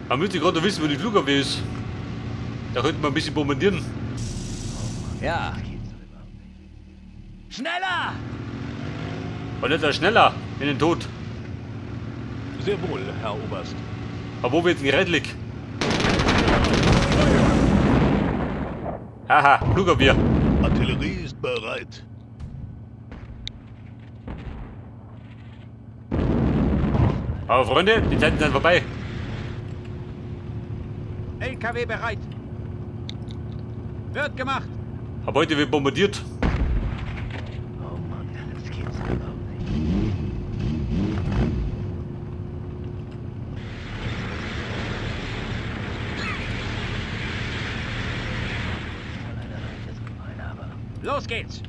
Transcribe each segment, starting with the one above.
Man müsste gerade wissen, wo die Flugabwehr ist. Da könnte man ein bisschen bombardieren. Ja. Schneller! Und nicht schneller in den Tod. Sehr wohl, Herr Oberst. Aber wo wird denn Gerät liegt? Haha, Flugabwehr. Artillerie ist bereit. Aber Freunde, die Zeiten sind vorbei. LKW bereit. Wird gemacht. Aber heute wird bombardiert. Oh Mann, das gibt's überhaupt nicht. Los geht's.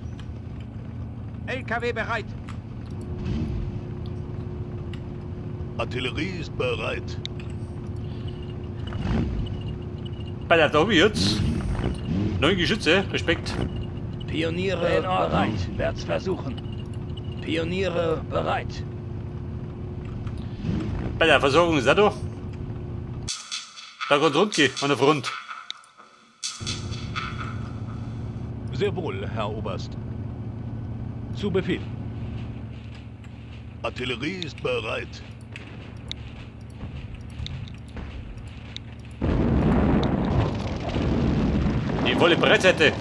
LKW bereit. Artillerie ist bereit. Bei der da hab ich jetzt 9 Geschütze, Respekt. Pioniere bereit. Werd's versuchen. Pioniere bereit. Bei der Versorgung ist auch da. Da kann's rund gehen, an der Front. Sehr wohl, Herr Oberst. Zu Befehl. Artillerie ist bereit. Die volle Breitseite.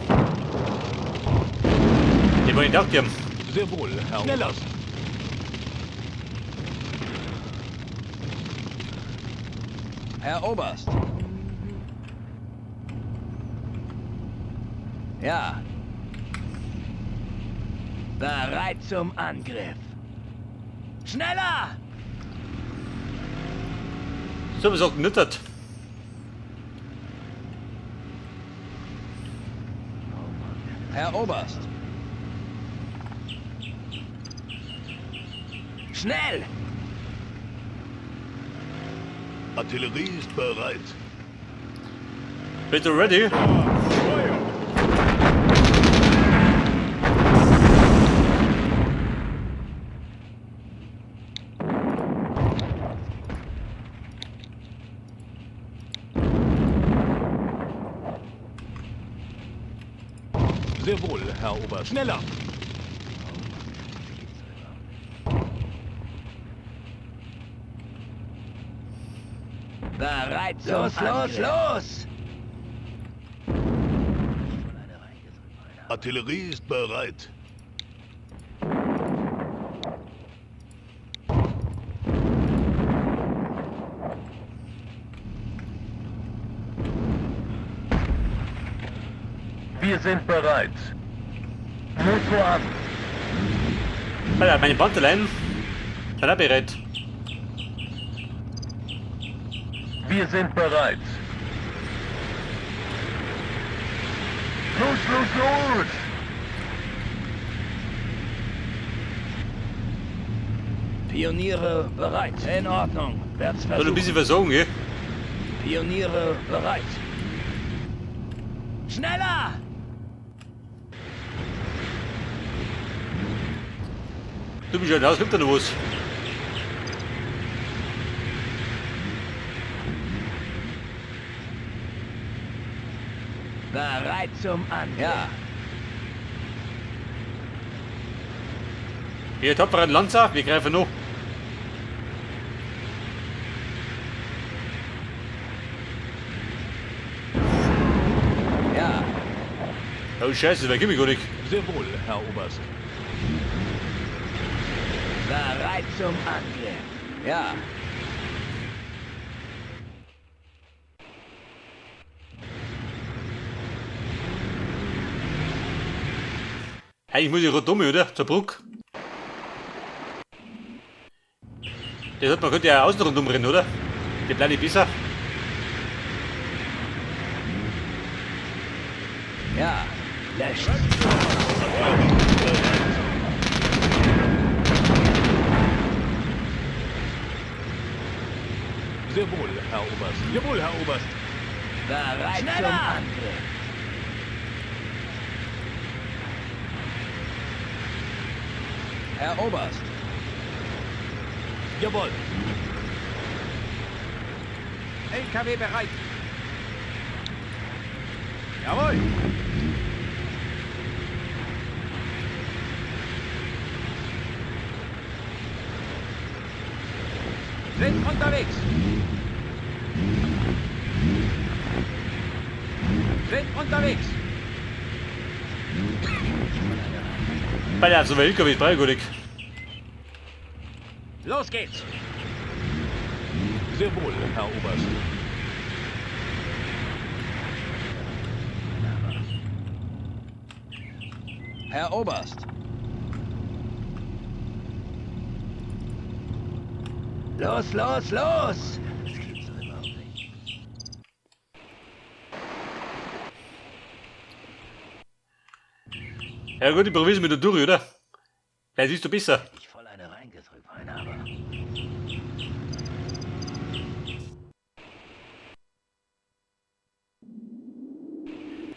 Die wollen ich auch geben. Sehr wohl, Herr Schneller. Oberst. Herr Oberst. Ja. Bereit zum Angriff. Schneller! So, was auch genüttert. Herr Oberst. Schnell! Artillerie ist bereit. Bitte ready? Sehr wohl, Herr Oberst. Schneller. Bereit zum Los, los, los! Artillerie ist bereit. Wir sind bereit. Motor an. Alter, meine Pantelein sind auch bereit. Wir sind bereit. Los, los, los! Pioniere bereit. In Ordnung. Werd's Soll ein versuchen. bisschen versorgen, gell? Pioniere bereit. Schneller! Du bist ja raus, gibt da noch was? Bereit zum Angriff. Ja. Wir tapferen Lanzer, wir greifen noch. Ja. Oh Scheiße, wer gibt mich gar nicht? Sehr wohl, Herr Oberst. Bereit zum Angriff. Ja. Eigentlich muss ich rundum, oder? Zur Brücke. Das hat man könnte ja außen rundum rennen, oder? Die bleiben nicht besser. Ja. Löscht. Sehr wohl, Herr Oberst. Jawohl, Herr Oberst. Bereit zum Angriff. Herr Oberst. Jawohl. LKW bereit. Jawohl. Sind unterwegs. Sind unterwegs. Bei der so LKW ist brauche. Los geht's. Sehr wohl, Herr Oberst. Herr Oberst. Los, los, los! Das gibt's doch überhaupt nicht. Ja gut, ich probier's mit der Duri, oder? Vielleicht siehst du besser. Ich voll eine reingedrückt, mein Aber.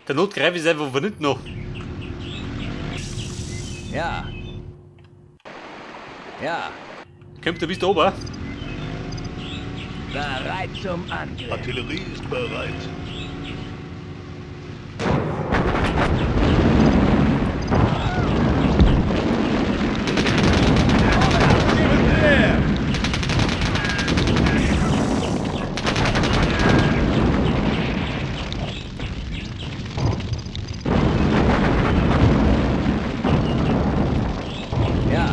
Der Not greife ich einfach von hinten noch. Ja. Ja. Kommt du bis da oben? Bereit zum Angriff. Artillerie ist bereit. Ja.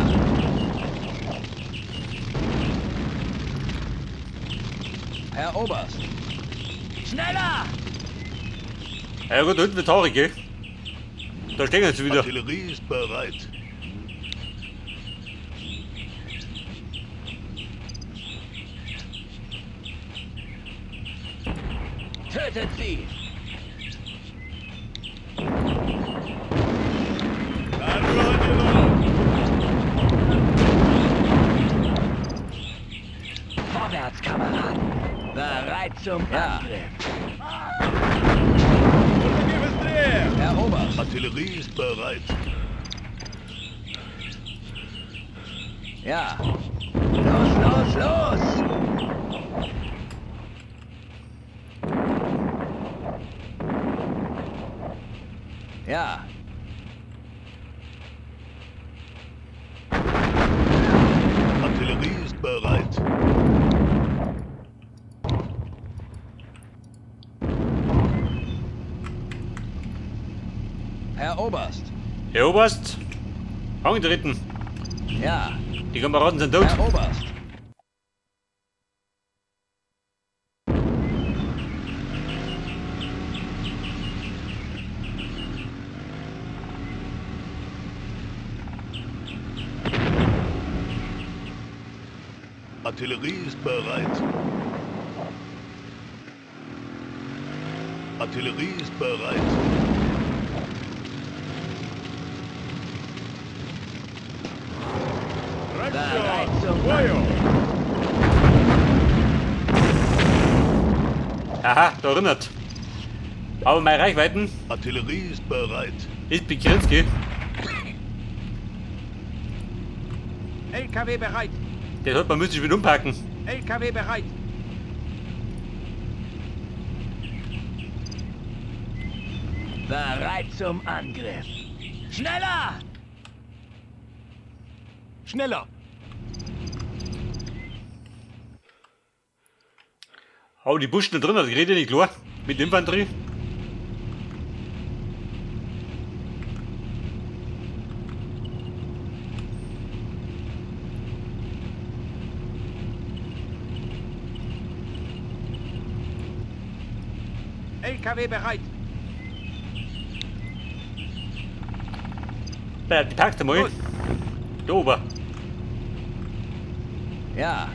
Herr Oberst. Schneller! Ja gut, da hinten wird haarig, gell? Da stehen sie wieder. Artillerie ist bereit. Tötet sie! Vorwärts, Kameraden! Bereit zum Angriff! Herr Oberst. Artillerie ist bereit. Ja. Los, los, los! Ja. Artillerie ist bereit. Herr Oberst. Herr Oberst. Angetreten. Ja. Die Kameraden sind tot. Herr Oberst. Artillerie ist bereit. Artillerie ist bereit. Bereit zum Angriff! Aha, da erinnert. Aber meine Reichweiten Artillerie ist bereit. ist begrenzt, gell? LKW bereit. Der sollte man müsste ich wieder umpacken. LKW bereit. Bereit zum Angriff! Schneller! Schneller! Aber die Buschen da drin, das geht ja nicht klar. Mit Infanterie. LKW bereit. Ja, die packt einmal. Gut. Da oben. Ja.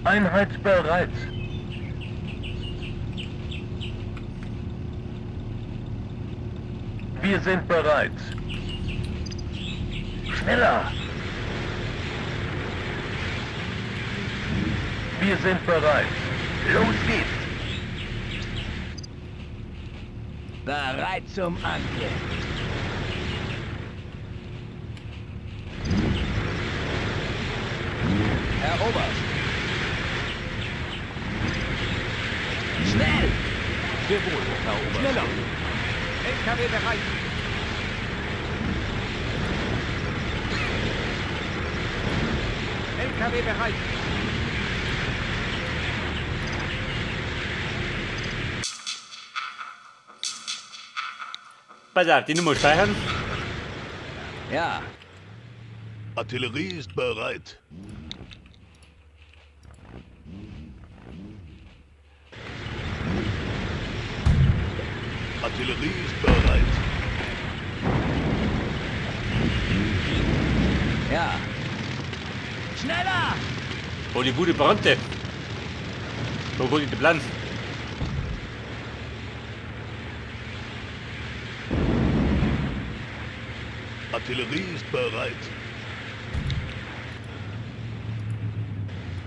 Einheit bereit. Wir sind bereit. Schneller! Wir sind bereit. Los geht's! Bereit zum Angriff! Herr Herr Oberst. Schnell! Sehr wohl, Herr Oberst. Schneller! LKW bereit. LKW bereit. Pass auf, die Nummer speichern. Ja. Artillerie ist bereit. Artillerie ist bereit. Ja. Schneller! Oh, die Bude brannte. Wo kommt der Plan? Artillerie ist bereit.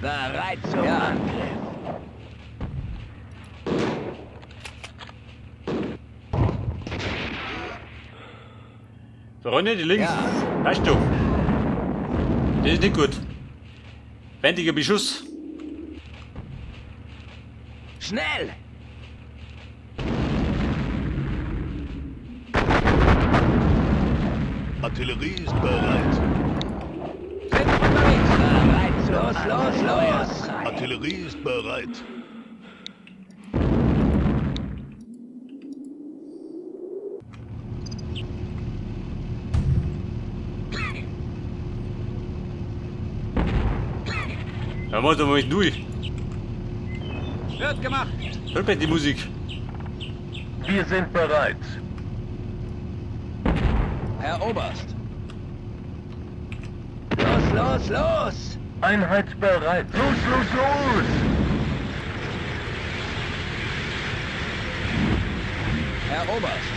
Bereit zum Angriff. Freunde, die links. Ja. Weißt du? Das ist nicht gut. Wendiger Beschuss. Schnell! Artillerie ist bereit. Sind unterwegs. Bereit zum Los, los, los! Artillerie ist bereit. Ja, mach doch mal mit durch. Wird gemacht. Hört mir die Musik. Wir sind bereit. Herr Oberst. Los, los, los! Einheit bereit. Los, los, los! Herr Oberst.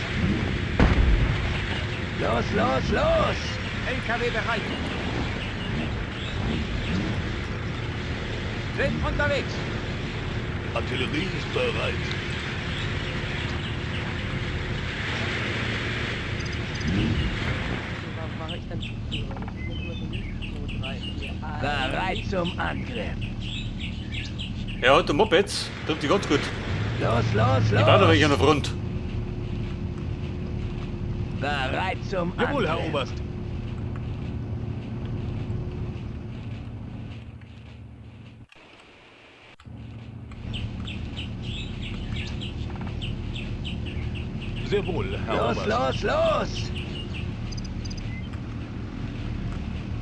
Los, los, los! LKW bereit. Sind unterwegs. Artillerie ist bereit. Warum mache ich dann zu früh? Das ist immer so 2, 3, 4, 1. Bereit zum Angriff. Ja, und der Mopeds trifft die ganz gut. Los, los, Die bauen noch los! welche an der Front. Bereit zum Angriff. Jawohl, Herr Oberst. Sehr wohl, Herr Los, Oberst. los, los!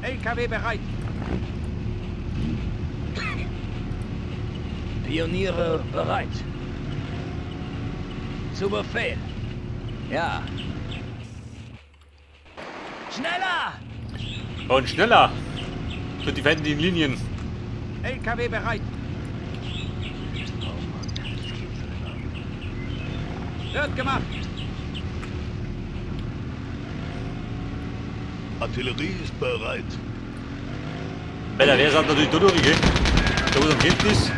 LKW bereit. Pioniere bereit. Zu Befehl. Ja. Schneller! Und schneller. Für die feindlichen Linien. LKW bereit. Oh Mann, das gibt's doch überhaupt nicht. Wird gemacht. Artillerie ist bereit. Bei der Wehr sind natürlich da durch, gell? Da wo es am hinten ist.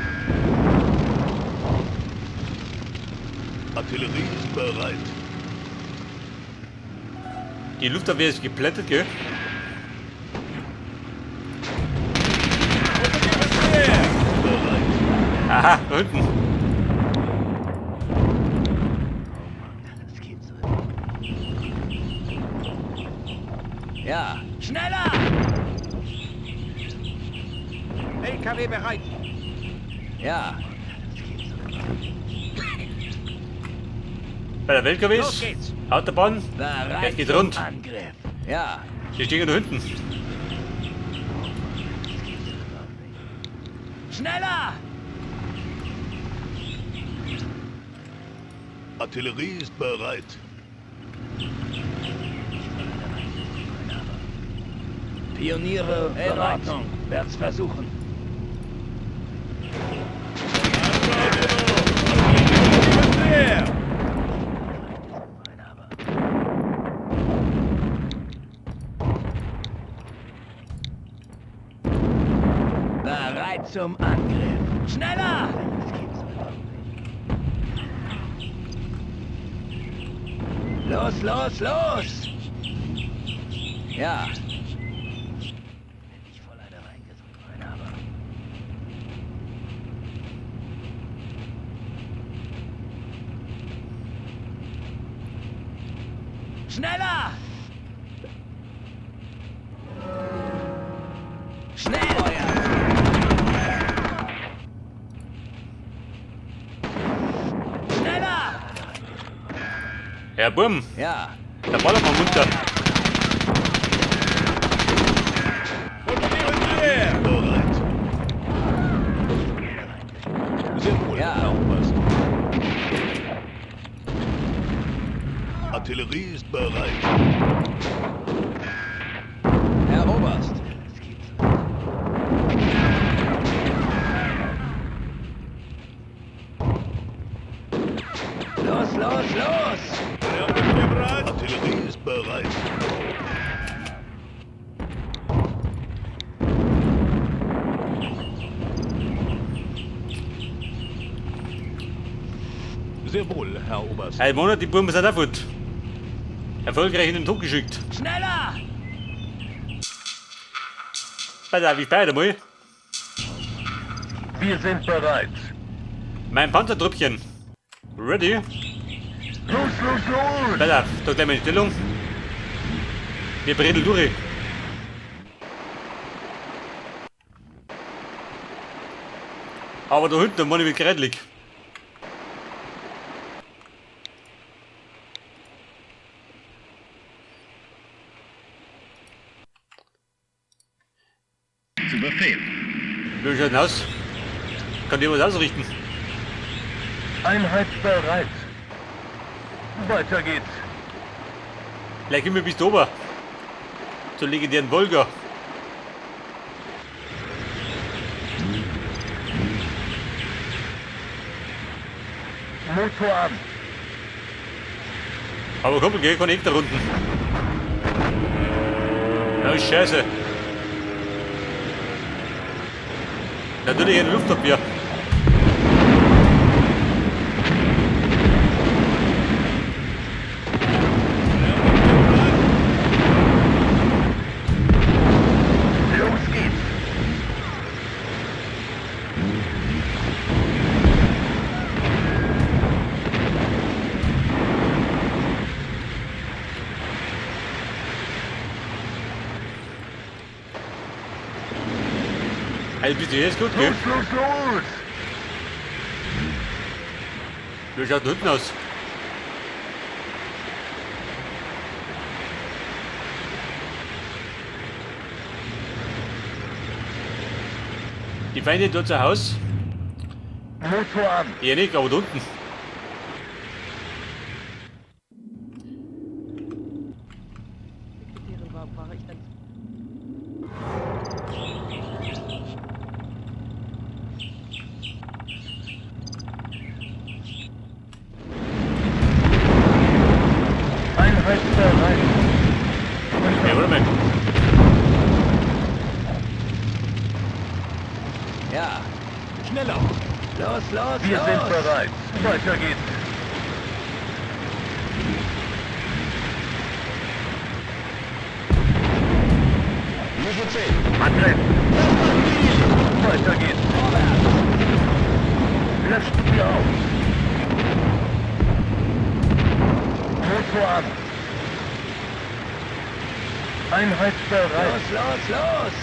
Artillerie ist bereit. Die Luftabwehr ist geplättet, gell? Bereit. Aha, da hinten. Oh Mann, das gibt's doch überhaupt nicht. Ja. Schneller! LKW bereit. Ja. Das gibt's doch überhaupt nicht. Bei der Los LKWs. geht's. Autobahn. Bereit Jetzt geht's zum rund. Angriff. Ja. Die stehen ja da hinten. Das gibt's doch überhaupt nicht. Schneller! Artillerie ist bereit. Ich war leider weiß, aber Pioniere in Ordnung. Werd's versuchen. ein Aber. Bereit zum Angriff. Schneller! Das gibt's doch überhaupt nicht. Los, los, los! Ja. Ich voll eine reingesogen, ein Aber. Schneller! Schnell! Schneller! Herr Burm, Ja. da ballert man munter. Bereit. Sehr wohl, Ja. Herr Oberst. Artillerie ist bereit. Herr Oberst. Das gibt's doch nicht. Los, los, los! Artillerie ist bereit. Sehr wohl, Herr Oberst. Ein Monat, die Burmen sind auch fort. Erfolgreich in den Tod geschickt. Schneller! Pass auf, ich beide mal. Wir sind bereit. Mein Panzertruppchen. Ready? Los, los, los! Pass auf, da gleich mal in Stellung. Wir bredeln durch. Aber da hinten, meine ich mit gerätlich. Zu Befehl. Wie schaut denn aus? Kann dir was ausrichten? Einheit bereit. Weiter geht's. Gleich immer bis ober. Zur legendären Wolga. Motor an. Aber komm, geh, kann ich da unten. Ja, ist scheiße. Natürlich eine Luftabwehr. Los geht's. Also bitte, hier ist gut, gell? Los, los, los! Wie schaut da hinten aus? Die Feinde dort zu Hause? Motor an. Eher nicht, aber da unten. Sekretärin war, war ich dann. Einheit bereit. Ja, warte mal. Ja. Schneller! Los, los, Wir los! sind bereit. Weiter geht's. Angriff. Weiter geht's. Löscht sie aus. Motor an. Einheit bereit. Los, los, los!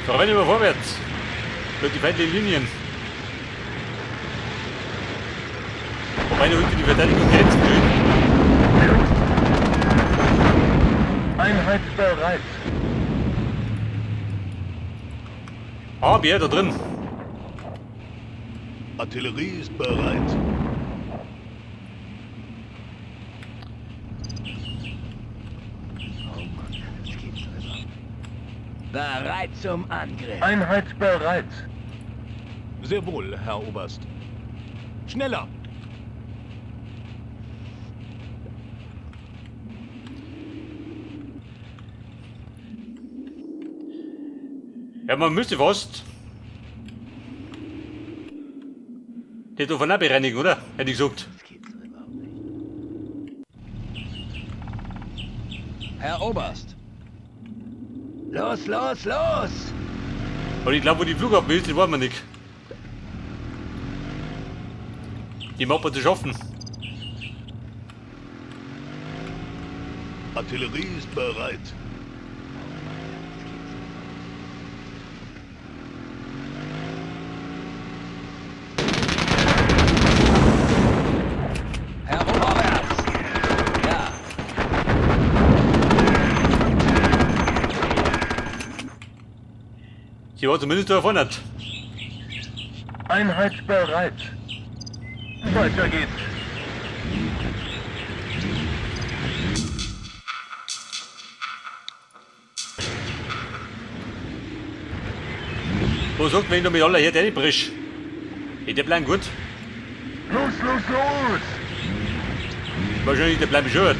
Fahren wir vorwärts. Durch die feindlichen Linien. Wobei da unten die Verteidigung Grenzen schön. Einheit bereit. Ah, Bär da drin. Artillerie ist bereit. Oh Mann, das gibt's doch überhaupt nicht. Bereit zum Angriff. Einheit bereit. Sehr wohl, Herr Oberst. Schneller! Ja, man müsste fast die da von bereinigen, oder? Hätte ich gesagt. Das gibt's doch überhaupt nicht. Herr Oberst. Los, los, los! Und ich glaube, wo die Flughafen ist, das wollen wir nicht. Die Mappe zu schaffen. Artillerie ist bereit. Herr Oberst. Ja. Sie war zumindest da vorne. Einheit bereit. Weiter geht's. Wo sagt, wenn du mit aller hier reinbrichst? Ich, der bleibt gut. Los, los, los! Wahrscheinlich der bleibt schon.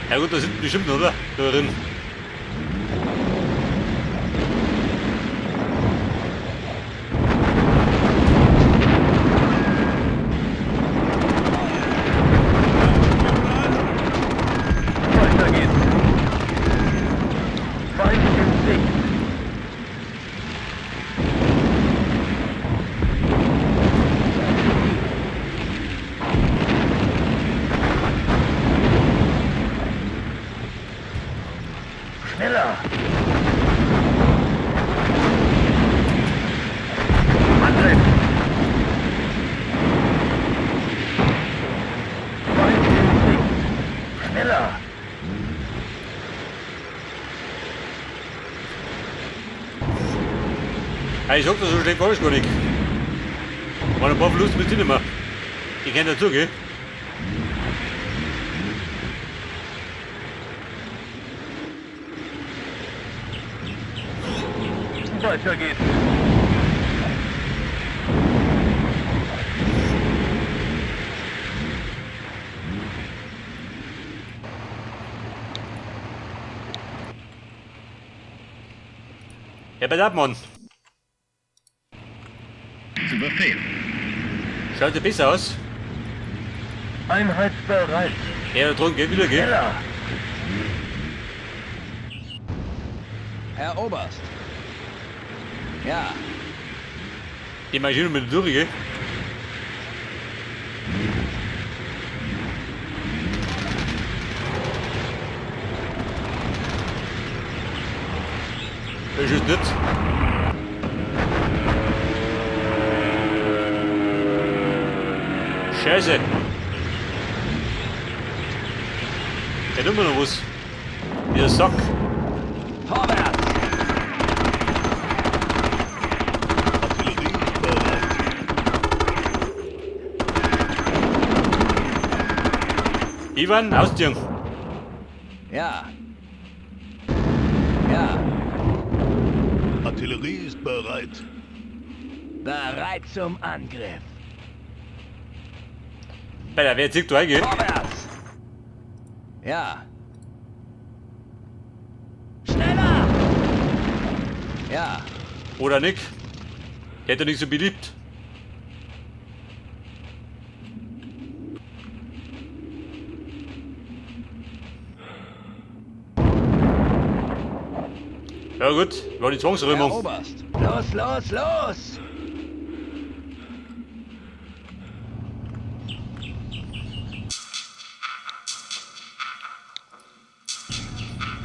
Ja gut, da sind bestimmt, oder? Da drin. Weiter geht's. Feind in Sicht. Schneller! Angriff! Feind in Sicht! Schneller! Ja, ich sag das so schlecht war ich gar nicht. Waren ein paar Verluste mit nicht mehr. Ich kenn dazu, gell? Weiter geht's. Ja, bei der Mann. Zu Befehl. Schaut ja besser aus. Einheit bereit. Ja, da drunten geht wieder, gell? Schneller! Herr Oberst. Ja. Die Maschine mit durch, gell? Das ist nicht. Scheiße. Der hat immer noch was. Dieser Sack. Vorwärts. Artillerie ist bereit. Ivan, ausziehen. Ja. Ja. Artillerie ist bereit. Bereit zum Angriff. Bei der, wer zieht da rein, gell? Vorwärts. Ja. Schneller. Ja. Oder nicht? Der hat ja nicht so beliebt. Ja gut, war die Herr Zwangsräumung. Oberst. Los, los, los.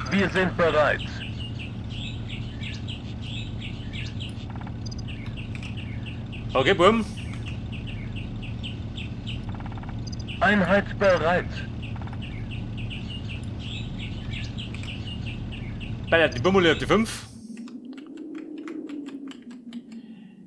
Wir sind bereit. Okay, Buben. Einheit bereit. Bei der die Bummel auf die 5.